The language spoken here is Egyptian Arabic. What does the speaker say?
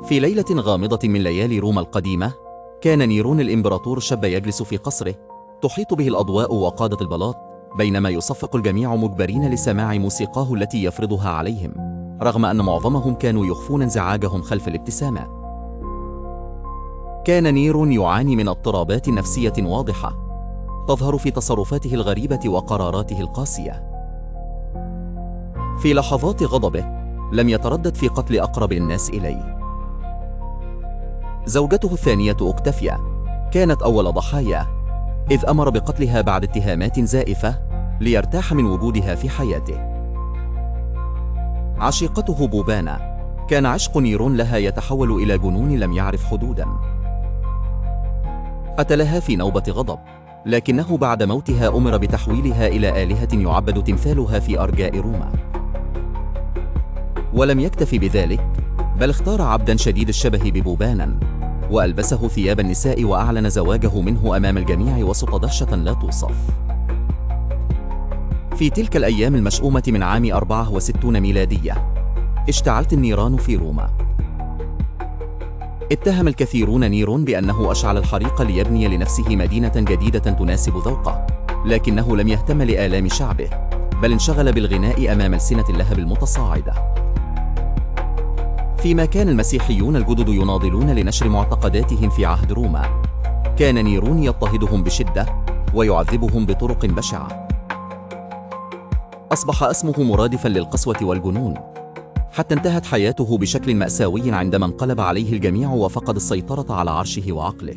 في ليلة غامضة من ليالي روما القديمة، كان نيرون الإمبراطور شاب يجلس في قصره، تحيط به الأضواء وقادة البلاط، بينما يصفق الجميع مجبرين لسماع موسيقاه التي يفرضها عليهم، رغم أن معظمهم كانوا يخفون انزعاجهم خلف الابتسامات. كان نيرون يعاني من اضطرابات نفسية واضحة تظهر في تصرفاته الغريبة وقراراته القاسية. في لحظات غضبه لم يتردد في قتل أقرب الناس إليه. زوجته الثانية أوكتافيا كانت أول ضحاياه، إذ أمر بقتلها بعد اتهامات زائفة ليرتاح من وجودها في حياته. عشيقته بوبانا كان عشق نيرون لها يتحول إلى جنون لم يعرف حدوداً. قتلها في نوبة غضب، لكنه بعد موتها أمر بتحويلها إلى آلهة يعبد تمثالها في أرجاء روما. ولم يكتف بذلك، بل اختار عبدا شديد الشبه ببوبانا وألبسه ثياب النساء وأعلن زواجه منه أمام الجميع وسط دهشة لا توصف. في تلك الأيام المشؤومة من عام 64 ميلادية، اشتعلت النيران في روما. اتهم الكثيرون نيرون بأنه أشعل الحريق ليبني لنفسه مدينة جديدة تناسب ذوقه، لكنه لم يهتم لآلام شعبه، بل انشغل بالغناء أمام ألسنة اللهب المتصاعدة. فيما كان المسيحيون الجدد يناضلون لنشر معتقداتهم في عهد روما، كان نيرون يضطهدهم بشدة ويعذبهم بطرق بشعة. أصبح اسمه مرادفا للقسوة والجنون، حتى انتهت حياته بشكل مأساوي عندما انقلب عليه الجميع وفقد السيطرة على عرشه وعقله.